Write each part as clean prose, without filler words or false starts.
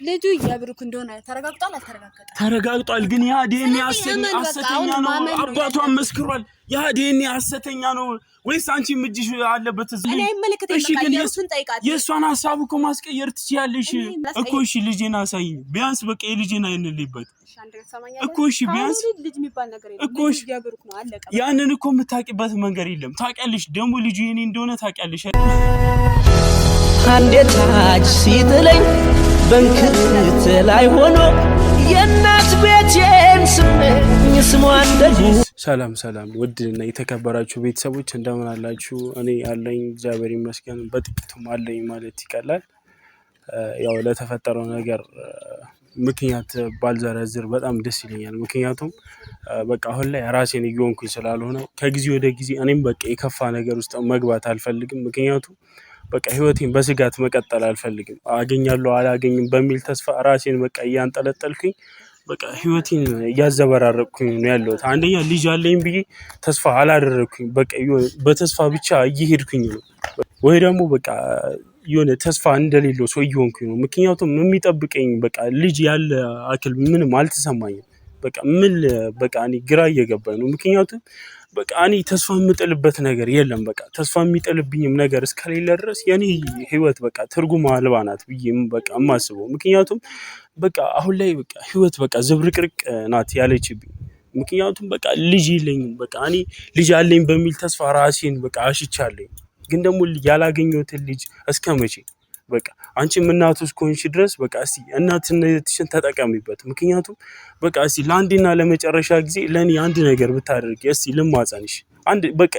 ልጁ የብሩክ እንደሆነ ተረጋግጧል። አልተረጋገጠም? ተረጋግጧል። ግን ያ ዲኤንኤ ሐሰተኛ ነው። አባቷን መስክሯል። ያ ዲኤንኤ ሐሰተኛ ነው ወይስ አንቺም እጅሽ አለበት? እኔ አይመለከተኝም። እሺ፣ ግን የእሷን ሀሳብ እኮ ማስቀየር ትችያለሽ እኮ። እሺ፣ ልጄን አሳይኝ ቢያንስ፣ በቃ የልጄን አይንልበት እኮ። እሺ፣ ቢያንስ ልጅ የሚባል ነገር የለም እኮ። እሺ፣ ያንን እኮ የምታውቂበት መንገድ የለም። ታውቂያለሽ፣ ደግሞ ልጁ የኔ እንደሆነ ታውቂያለሽ። አንዴ ታች ሲጥለኝ በንክት ላይ ሆኖ የእናት ቤቴን ስመኝ ስሟን ደግሞ። ሰላም ሰላም፣ ውድ እና የተከበራችሁ ቤተሰቦች እንደምን አላችሁ? እኔ አለኝ እግዚአብሔር ይመስገን፣ በጥቂቱም አለኝ ማለት ይቀላል። ያው ለተፈጠረው ነገር ምክንያት ባልዘረዝር በጣም ደስ ይለኛል። ምክንያቱም በቃ አሁን ላይ ራሴን እየሆንኩኝ ስላልሆነ ከጊዜ ወደ ጊዜ እኔም በቃ የከፋ ነገር ውስጥ መግባት አልፈልግም። ምክንያቱም በቃ ህይወቴን በስጋት መቀጠል አልፈልግም። አገኛለሁ አላገኝም በሚል ተስፋ ራሴን በቃ እያንጠለጠልኩኝ በቃ ህይወቴን እያዘበራረቅኩኝ ነው ያለሁት። አንደኛ ልጅ አለኝ ብዬ ተስፋ አላደረግኩኝ። በቃ በተስፋ ብቻ እየሄድኩኝ ነው፣ ወይ ደግሞ በቃ የሆነ ተስፋ እንደሌለው ሰው እየሆንኩኝ ነው። ምክንያቱም የሚጠብቀኝ በቃ ልጅ ያለ አክል ምንም አልተሰማኝም። በቃ ምን በቃ እኔ ግራ እየገባኝ ነው። ምክንያቱም በቃ እኔ ተስፋ የምጥልበት ነገር የለም። በቃ ተስፋ የሚጥልብኝም ነገር እስከሌለ ድረስ የኔ ህይወት በቃ ትርጉም አልባ ናት ብዬ በቃ የማስበው። ምክንያቱም በቃ አሁን ላይ በቃ ህይወት በቃ ዝብርቅርቅ ናት ያለችብኝ። ምክንያቱም በቃ ልጅ የለኝም። በቃ እኔ ልጅ አለኝ በሚል ተስፋ ራሴን በቃ አሽቻለኝ። ግን ደግሞ ያላገኘሁትን ልጅ እስከ መቼ? በቃ አንቺም እናቱ እስከሆንሽ ድረስ በቃ እስቲ እናትነትሽን ተጠቀሚበት። ምክንያቱም በቃ እስቲ ለአንዴና ለመጨረሻ ጊዜ ለእኔ አንድ ነገር ብታደርጊ እስቲ ልማጸንሽ። አንድ በቃ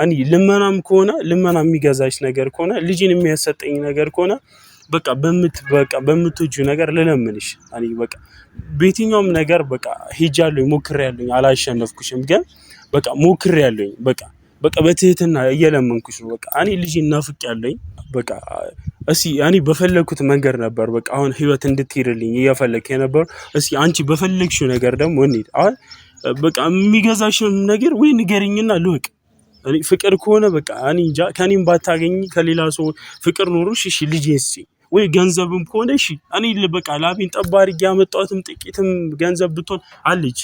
እኔ ልመናም ከሆነ ልመና የሚገዛሽ ነገር ከሆነ፣ ልጅን የሚያሰጠኝ ነገር ከሆነ፣ በቃ በቃ በምትወጂው ነገር ልለምንሽ። እኔ በቃ በየትኛውም ነገር በቃ ሄጃለሁኝ፣ ሞክሬያለሁኝ፣ አላሸነፍኩሽም፣ ግን በቃ ሞክሬያለሁኝ። በቃ በትህትና እየለመንኩሽ ነው። በቃ እኔ ልጄን ናፍቄያለሁኝ። በቃ እስኪ እኔ በፈለግኩት መንገድ ነበር በቃ አሁን ህይወት እንድትሄድልኝ እየፈለግክ የነበረው። እስኪ አንቺ በፈለግሽው ነገር ደግሞ እንሂድ። አሁን በቃ የሚገዛሽን ነገር ወይ ንገሪኝና ልወቅ። እኔ ፍቅር ከሆነ በቃ እኔ እንጃ፣ ከእኔም ባታገኝ ከሌላ ሰው ፍቅር ኖሮሽ እሺ ልጄን ስጪኝ፣ ወይ ገንዘብም ከሆነ እሺ እኔ በቃ ላቤን ጠብ አድርጌ ያመጣሁትም ጥቂትም ገንዘብ ብትሆን አለች፣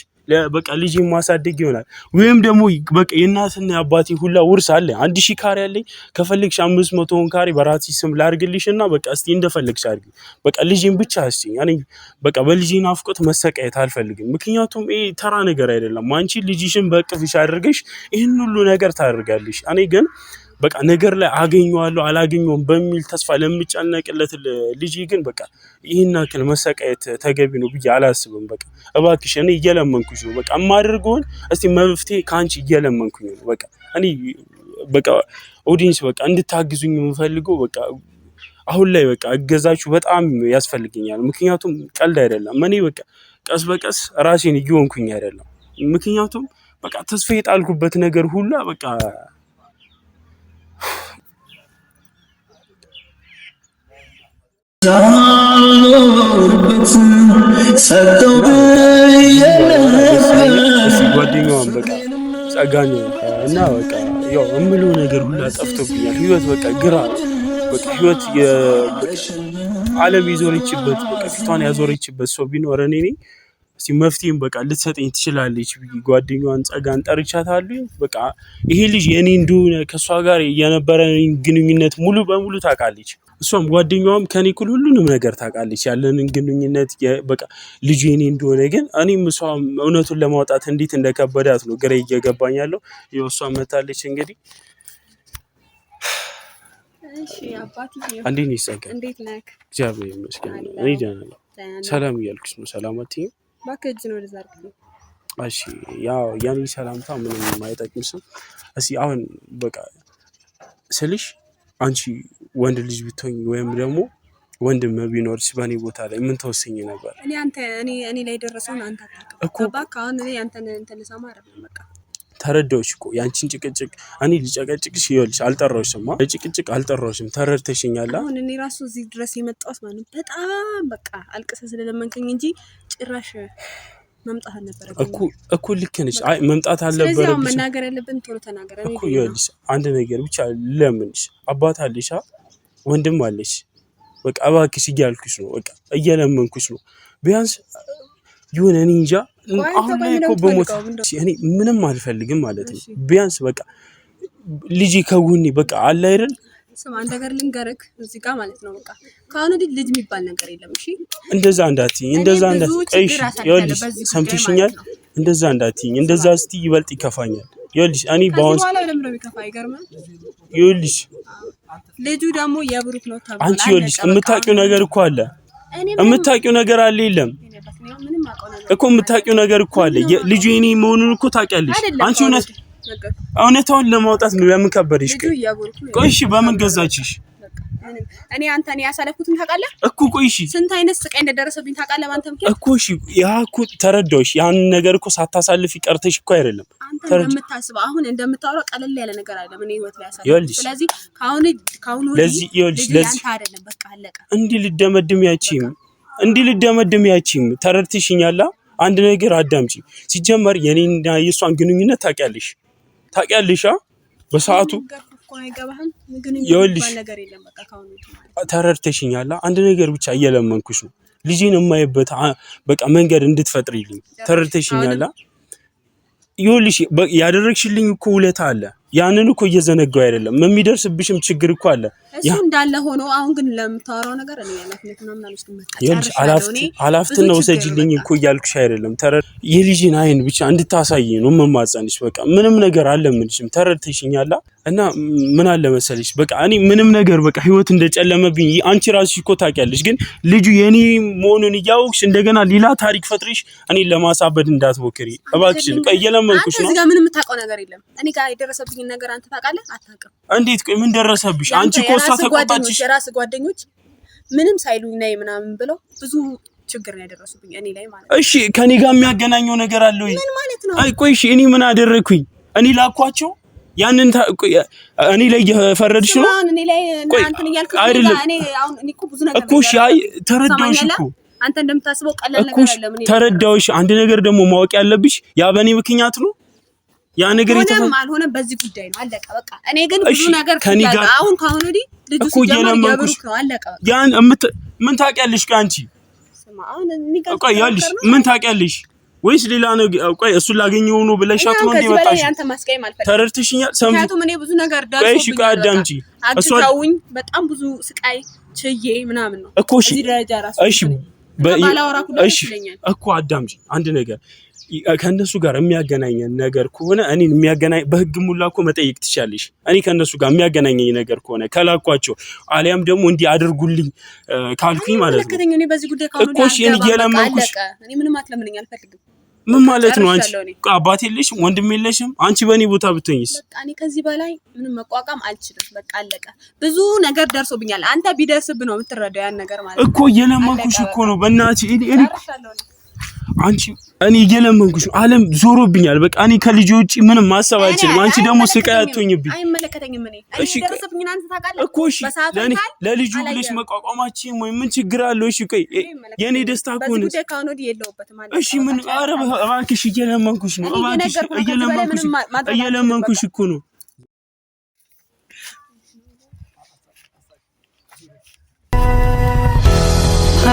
በቃ ልጄን ማሳደግ ይሆናል። ወይም ደግሞ በቃ የእናትና የአባቴ ሁላ ውርስ አለ። 1000 ካሬ አለኝ። ከፈለግሽ 500ውን ካሬ በራሴ ስም ላድርግልሽ እና በቃ እስቲ እንደፈለግሽ አድርጊ። በቃ ልጄን ብቻ እስቲ እኔ በቃ በልጄ ናፍቆት መሰቃየት አልፈልግም። ምክንያቱም ይሄ ተራ ነገር አይደለም። አንቺ ልጅሽን በእቅፍሽ አድርገሽ ይህን ሁሉ ነገር ታደርጋለሽ። እኔ ግን በቃ ነገር ላይ አገኘዋለሁ አላገኘውም በሚል ተስፋ ለምጨነቅለት ልጅ ግን በቃ ይህን ያክል መሰቃየት ተገቢ ነው ብዬ አላስብም። በቃ እባክሽ እኔ እየለመንኩሽ ነው። በቃ የማደርገውን እስቲ መፍትሄ ከአንቺ እየለመንኩኝ ነው። በቃ እኔ በቃ audience በቃ እንድታግዙኝ የምፈልገው በቃ አሁን ላይ በቃ እገዛችሁ በጣም ያስፈልገኛል። ምክንያቱም ቀልድ አይደለም። እኔ በቃ ቀስ በቀስ ራሴን እየሆንኩኝ አይደለም። ምክንያቱም በቃ ተስፋ የጣልኩበት ነገር ሁላ በቃ ጓደኛዋን በቃ ጸጋኝ እና በቃ ያው እምለው ነገር ሁላ ጠፍቶብኛል። ህይወት በቃ ግራ በቃ ህይወት ዓለም የዞረችበት በቃ ፊቷን ያዞረችበት ሰው ቢኖር እኔ ነኝ። እስቲ መፍትሄም በቃ ልትሰጠኝ ትችላለች ብዬ ጓደኛዋን ጸጋን ጠርቻታለሁ። በቃ ይሄ ልጅ የኔ እንደሆነ ከእሷ ጋር የነበረን ግንኙነት ሙሉ በሙሉ ታውቃለች። እሷም ጓደኛዋም ከኔ እኩል ሁሉንም ነገር ታውቃለች፣ ያለንን ግንኙነት በቃ ልጁ የኔ እንደሆነ። ግን እኔም እሷ እውነቱን ለማውጣት እንዴት እንደከበዳት ነው ግራ እየገባኝ ያለው። ይኸው እሷ መታለች እንግዲህ። እሺ አባትዬ፣ እንዴት ነሽ ጸጋ? እንዴት ነህ? እግዚአብሔር ይመስገን እኔ ደህና ነኝ። ሰላም እያልኩሽ ነው። ሰላም አትይም? እባክህ እጅን ወደዛ አድርግልኝ። እሺ፣ ያው የኔ ሰላምታ ምንም አይጠቅምሽም። እስኪ አሁን በቃ ስልሽ አንቺ ወንድ ልጅ ብትሆኝ ወይም ደግሞ ወንድም ቢኖርሽ በእኔ ቦታ ላይ ምን ተወስኝ ነበር? እኔ አንተ እኔ እኔ ላይ የደረሰውን አንተ አታውቅም እኮ። እባክህ አሁን እኔ አንተን እንትን ልሰማ አይደለም በቃ። ተረዳሁሽ እኮ ያንቺን ጭቅጭቅ። እኔ ልጨቀጭቅሽ ይኸውልሽ አልጠራሁሽም፣ ለጭቅጭቅ አልጠራሁሽም። ተረድተሽኛል። አሁን እኔ ራሱ እዚህ ድረስ የመጣሁት ማለት ነው በጣም በቃ አልቅሰህ ስለለመንከኝ እንጂ ጭራሽ መምጣት አልነበረብኝም። እኮ ልክ ነሽ። አይ መምጣት ስለዚህ አሁን አልነበረብሽም። መናገር ያለብን ቶሎ ተናገር። እኔ እኮ ይኸውልሽ አንድ ነገር ብቻ ለምንሽ፣ አባት አለሽ፣ ወንድም አለሽ። በቃ እባክሽ እያልኩሽ ነው። በቃ እየለመንኩሽ ነው። ቢያንስ የሆነ እኔ እንጃ አሁን ላይ እኮ በሞት እኔ ምንም አልፈልግም ማለት ነው። ቢያንስ በቃ ልጄ ከጎኔ በቃ አለ አይደል? ስማ አንድ ነገር ልንገርህ እዚህ ጋር ማለት ነው። በቃ ከአሁን ወዲህ ልጅ የሚባል ነገር የለም። እሺ እንደዛ እንዳትይኝ፣ እንደዛ እንዳትይኝ። እሺ ይኸውልሽ፣ ሰምተሽኛል? እንደዛ እንዳትይኝ፣ እንደዛ ስትይ ይበልጥ ይከፋኛል። ይኸውልሽ እኔ በአሁን በኋላ ለምን ነው የሚከፋ? አይገርምም? ይኸውልሽ ልጁ ደግሞ የብሩክ ነው ተብሏል። አንቺ ይኸውልሽ የምታውቂው ነገር እኮ አለ፣ የምታውቂው ነገር አለ። የለም እኮ የምታውቂው ነገር እኮ አለ። ልጁ የኔ መሆኑን እኮ ታውቂያለሽ አንቺ። እውነት እውነታውን ለማውጣት ነው ለምን ከበደሽ? ቆይ እሺ፣ በምን ገዛችሽ? እኔ አንተ እኔ ያሳለፍኩትን ታውቃለህ እኮ። ቆይ እሺ፣ ስንት አይነት ስቃይ እንደደረሰብኝ ታውቃለህ በአንተ ምክንያት እኮ። እሺ፣ ያ እኮ ተረዳሁሽ። ያን ነገር እኮ ሳታሳልፊ ቀርተሽ እኮ አይደለም። አንተ እንደምታስበው አሁን እንደምታወራው ቀለል ያለ ነገር አይደለም። እኔ ህይወት ላይ ያሳለፍኩት። ስለዚህ ከአሁን ከአሁን ለዚህ ይኸውልሽ፣ ለዚህ አንተ አይደለም በቃ አለቀ። እንዲህ ልደመድም ያቺም እንዲህ ልደመድም ያቺም ተረድተሽኛላ። አንድ ነገር አዳምጪ። ሲጀመር የኔና የእሷን ግንኙነት ታውቂያለሽ ታውቂያለሽ በሰዓቱ ይኸውልሽ ተረድተሽኛላ። አንድ ነገር ብቻ እየለመንኩሽ ነው፣ ልጄን የማይበት በቃ መንገድ እንድትፈጥሪልኝ ተረድተሽኛላ። ይኸውልሽ ያደረግሽልኝ እኮ ውለታ አለ። ያንን እኮ እየዘነጋው አይደለም። የሚደርስብሽም ችግር እኮ አለ። እሱ እንዳለ ሆኖ አሁን ግን ለምታወራው ነገር እኔ ኃላፊነት ምናምን አልወስድም። ኃላፊነት ነው ውሰጂልኝ እኮ እያልኩሽ አይደለም። የልጅን አይን ብቻ እንድታሳይ ነው የምማጸንሽ። በቃ ምንም ነገር አለምንሽም። ተረድተሽኛላ። እና ምን አለ መሰለሽ በቃ እኔ ምንም ነገር በቃ ህይወት እንደጨለመብኝ አንቺ ራስሽ እኮ ታውቂያለሽ። ግን ልጁ የኔ መሆኑን እያወቅሽ እንደገና ሌላ ታሪክ ፈጥሪሽ እኔን ለማሳበድ እንዳትሞክሪ እባክሽን። ቆይ እየለመንኩሽ ነው። እዚህ ጋር ምንም የምታውቀው ነገር የለም። እኔ ጋር የደረሰብኝን ነገር አንተ ታውቃለህ? አታውቅም። እንዴት? ቆይ ምን ደረሰብሽ? አንቺ እኮ እሷ ተቆጣችሽ። የራስ ጓደኞች ምንም ሳይሉኝ ነይ ምናምን ብለው ብዙ ችግር ነው ያደረሱብኝ እኔ ላይ ማለት ነው። እሺ ከኔ ጋር የሚያገናኘው ነገር አለ ወይ? ምን ማለት ነው? አይ ቆይ እሺ እኔ ምን አደረግኩኝ? እኔ ላኳቸው ያንን እኔ ላይ እየፈረድሽ ነው። እኔ ላይ እንትን እያልክ እኔ አሁን እኔ እኮ ብዙ ነገር እኮ እሺ፣ አይ ተረዳሁሽ እኮ አንተ እንደምታስበው ቀላል ነገር አይደለም። እኔ ተረዳሁሽ። አንድ ነገር ደግሞ ማወቅ ያለብሽ ያ በእኔ ምክንያት ነው ያ ነገር ሆነም አልሆነም በዚህ ጉዳይ ነው። አለቀ በቃ። እኔ ግን ብዙ ነገር አሁን ከአሁን ወዲህ ልጁ ሲጀመር የብሩክ ነው። አለቀ በቃ። ያን ምን ታውቂያለሽ? ቆይ አንቺ ቆይ ይኸውልሽ ምን ታውቂያለሽ? ወይስ ሌላ ነው? ቆይ እሱን ላገኘው ነው ብለሻት ነው እንዴ መጣሽ? ተረድተሽኛል? ምክንያቱም እኔ ብዙ ነገር ደርሶብኛል። ቆይ ቆይ አዳምጪ። አግተውኝ በጣም ብዙ ስቃይ ችዬ ምናምን ነው እኮ። እሺ እሺ እሺ እኮ አዳምጪ አንድ ነገር ከእነሱ ጋር የሚያገናኘን ነገር ከሆነ እኔን የሚያገናኝ በህግ ሙላ እኮ መጠየቅ ትችያለሽ። እኔ ከእነሱ ጋር የሚያገናኘኝ ነገር ከሆነ ከላኳቸው አሊያም ደግሞ እንዲህ አድርጉልኝ ካልኩኝ ማለት ነው እኮ። እሺ እኔ እየለመንኩሽ እኔ ምንም አትለምነኝ አልፈልግም። ምን ማለት ነው? አንቺ አባት የለሽም ወንድም የለሽም። አንቺ በእኔ ቦታ ብትሆኝስ? በቃ እኔ ከዚህ በላይ ምንም መቋቋም አልችልም። በቃ አለቀ። ብዙ ነገር ደርሶብኛል። አንተ ቢደርስብህ ነው የምትረዳው ያን ነገር ማለት እኮ። እየለመንኩሽ እኮ ነው በእናትሽ እኔ አንቺ እኔ እየለመንኩሽ ነው። ዓለም ዞሮብኛል። በቃ እኔ ከልጅ ውጪ ምንም ማሰብ አልችልም። አንቺ ደግሞ ስቃይ አትሆኝብኝ። አይመለከተኝም። እኔ እሺ ደረሰብኝን አንተ ታውቃለህ እኮ። እሺ ለኔ ለልጁ ብለሽ መቋቋማችን ወይ ምን ችግር አለው? እሺ ቆይ የኔ ደስታ ከሆነ እሺ ምን? ኧረ እባክሽ እየለመንኩሽ ነው። እባክሽ እየለመንኩሽ እየለመንኩሽ እኮ ነው።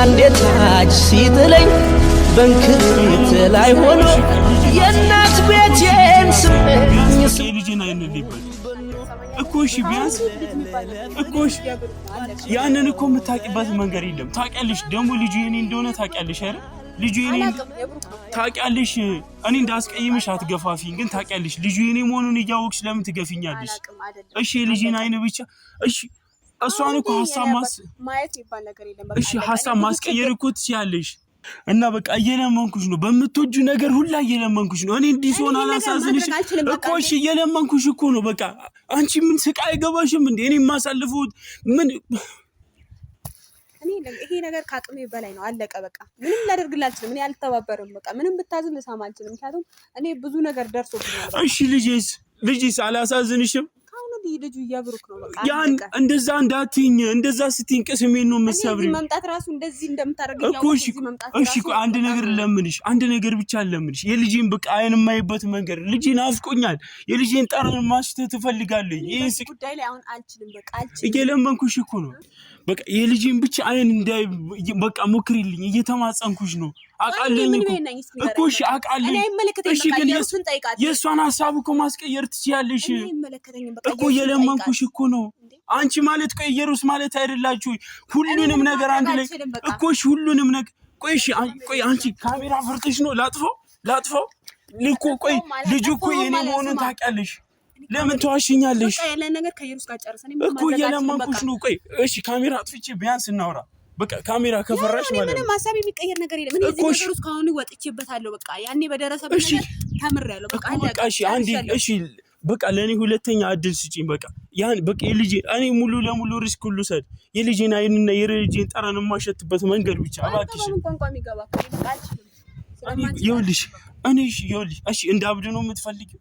አንዴ ታች ሲጥለኝ በንክርት ላይ ሆኖ የእናት ቤቴን ስመኝ ልጅን አይንልበት እኮ እሺ፣ ቢያንስ እኮ እሺ፣ ያንን እኮ የምታውቂበት መንገድ የለም። ታውቂያለሽ ደግሞ ልጁ የኔ እንደሆነ ታውቂያለሽ አይደል? ልጁ የኔ ታውቂያለሽ። እኔ እንዳስቀይምሽ አትገፋፊኝ፣ ግን ታውቂያለሽ ልጁ የኔ መሆኑን እያወቅሽ ለምን ትገፊኛለሽ? እሺ የልጅን አይን ብቻ እሺ እሷን እኮ ሀሳብ ማስ እሺ ሀሳብ ማስቀየር እኮ ትችያለሽ። እና በቃ እየለመንኩሽ ነው፣ በምትወጁ ነገር ሁላ እየለመንኩሽ ነው። እኔ እንዲህ ሲሆን አላሳዝንሽ እኮ እሺ፣ እየለመንኩሽ እኮ ነው። በቃ አንቺ ምን ስቃይ አይገባሽም እንዴ? እኔ የማሳልፈው ምን ይሄ ነገር ከአቅሜ በላይ ነው። አለቀ በቃ። ምንም ላደርግልህ አልችልም። እኔ አልተባበርም። በቃ ምንም ብታዝን ልሰማ አልችልም። ምክንያቱም እኔ ብዙ ነገር ደርሶብኛል። እሺ ልጄስ፣ ልጄስ አላሳዝንሽም? ልጁ የብሩክ ነው። በቃ ያን እንደዛ እንዳትይኝ፣ እንደዛ ስትይኝ ቅስሜን ነው የምትሰብሪው። መምጣት ራሱ እንደዚህ እንደምታደርገኝ እኮ። እሺ እሺ፣ አንድ ነገር ለምንሽ፣ አንድ ነገር ብቻ ለምንሽ፣ የልጄን በቃ አይን የማይበት መንገድ። ልጄ ናፍቆኛል። የልጄን ጠረን ማሽተት እፈልጋለሁ። ይሄን ጉዳይ ላይ አሁን አልችልም። በቃ አልችልም። እየለመንኩሽ እኮ ነው። በቃ የልጅን ብቻ አይን እንዳይ በቃ ሞክሪልኝ፣ እየተማጸንኩሽ ነው። አውቃለኝ እኮ እሺ፣ አውቃለኝ። እሺ፣ ግን የእሷን ሀሳብ እኮ ማስቀየር ትችያለሽ እኮ። እየለመንኩሽ እኮ ነው። አንቺ ማለት ቆይ ኢየሩስ ማለት አይደላችሁ። ሁሉንም ነገር አንድ ላይ እኮ እሺ፣ ሁሉንም ነገር ቆይ፣ እሺ፣ ቆይ አንቺ ካሜራ ፈርተሽ ነው? ላጥፈው፣ ላጥፈው ልኮ። ቆይ ልጁ እኮ የኔ መሆኑን ታውቂያለሽ። ለምን ተዋሽኛለሽ? እኮ እየለመንኩሽ ነው። ቆይ እሺ፣ ካሜራ አጥፍቼ ቢያንስ እናውራ። በቃ ካሜራ ከፈራሽ ማለት ነው። ምንም ሀሳብ የሚቀየር ነገር የለም። እኔ እዚህ ነገር ውስጥ ከአሁኑ ወጥቼበታለሁ። በቃ ያኔ በደረሰበት ነገር ተምሬያለሁ። በቃ በቃ እሺ፣ አንዴ እሺ፣ በቃ ለእኔ ሁለተኛ እድል ስጪኝ። በቃ ያን በቃ የልጄ እኔ ሙሉ ለሙሉ risk ሁሉ ሰድ የልጄን አይንና የልጄን ጠረን የማሸትበት መንገድ ብቻ እባክሽ። ይኸውልሽ እኔ እሺ፣ ይኸውልሽ እሺ፣ እንደ አብድ ነው የምትፈልጊው?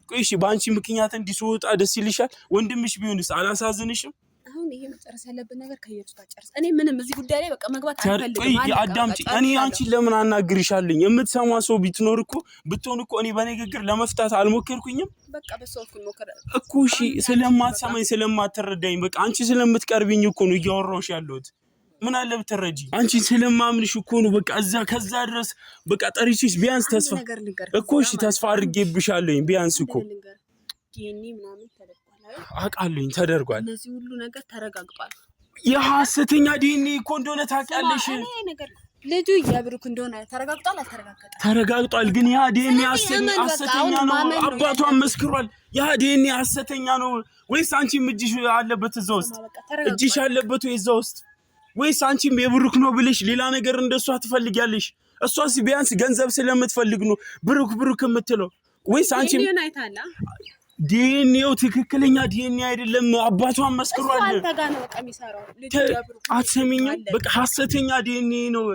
ቆይ እሺ፣ በአንቺ ምክንያት እንዲህ ስወጣ ደስ ይልሻል? ወንድምሽ ቢሆንስ አላሳዝንሽም? አሁን ይሄ መጨረስ ያለብን ነገር ከኢየሱስ ጋር ጨርስ። እኔ ምንም እዚህ ጉዳይ ላይ በቃ መግባት አልፈልግም። ቆይ አዳምጪ። እኔ አንቺን ለምን አናግርሻለኝ? የምትሰማ ሰው ቢትኖር እኮ ብትሆን እኮ እኔ በንግግር ለመፍታት አልሞከርኩኝም። በቃ በሰው እኩል ሞከረ እኮ። እሺ፣ ስለማትሰማኝ ስለማትረዳኝ፣ በቃ አንቺ ስለምትቀርቢኝ እኮ ነው እያወራሁሽ ያለሁት። ምን አለ ብትረጂ። አንቺን ስለማምንሽ እኮ ነው። በቃ እዛ ከዛ ድረስ በቃ ጠሪችሽ ቢያንስ ተስፋ እኮ እሺ፣ ተስፋ አድርጌብሻለሁኝ ቢያንስ እኮ ዲኤንኤ ምናምን ተደርጓል አውቃለሁኝ፣ ተደርጓል። እነዚህ ሁሉ ነገር ተረጋግጧል። የሐሰተኛ ዲኤንኤ እኮ እንደሆነ ታውቂያለሽ። ልጁ የብሩክ እንደሆነ ተረጋግጧል። አልተረጋገጠም? ተረጋግጧል። ግን ያ ዲኤንኤ ሐሰተኛ ነው፣ አባቷን መስክሯል። ያ ዲኤንኤ ሐሰተኛ ነው ወይስ አንቺም እጅሽ አለበት እዛ ውስጥ? እጅሽ አለበት ወይ እዛ ውስጥ? ወይስ አንቺም የብሩክ ነው ብለሽ ሌላ ነገር እንደሷ ትፈልጊያለሽ? እሷስ ቢያንስ ገንዘብ ስለምትፈልግ ነው ብሩክ ብሩክ የምትለው። ወይስ አንቺም ዲኤንኤው ትክክለኛ ዲኤንኤ አይደለም፣ አባቷን መስክሯል። አትሰሚኝም? በቃ ሐሰተኛ ዲኤንኤ ነው።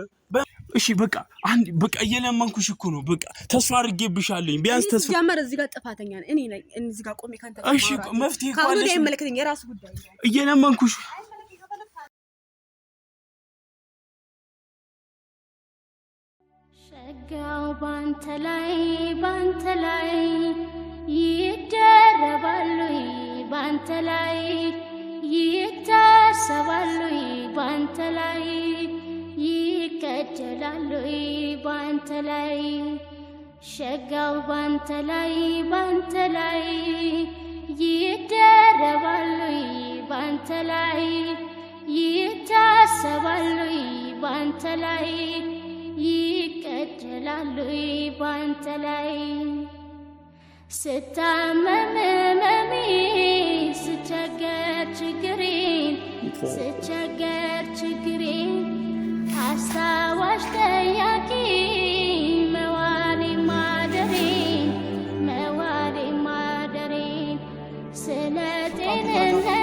እሺ በቃ አንድ በቃ እየለመንኩሽ እኮ ነው። በቃ ተስፋ አድርጌብሻለኝ። ቢያንስ ተስፋ ጀመር። እዚህ ጋር ጥፋተኛ ነኝ እኔ ነኝ። እዚህ ጋር ቆሜ ካንተ እሺ፣ መፍትሄ እኮ አለሽ። አይመለከተኝም፣ የራስ ጉዳይ እየለመንኩሽ። ሸጋው ባንተ ላይ ባንተ ላይ ይደረባሉ፣ ባንተ ላይ ይታሰባሉ፣ ባንተ ላይ ይከጀላሉ፣ ባንተ ላይ ሸጋው ባንተ ላይ ባንተ ላይ ይደረባሉ፣ ባንተ ላይ ይታሰባሉ፣ ባንተ ላይ ይቀጀላሉ፣ ባንተ ላይ ስታመም ህመሜ ስቸገር ችግሬን ስቸገር ችግሬን አስታዋሽ ጠያቂ መዋሌ ማደሬን መዋሌ ማደሬን ስለ ጤንነቴ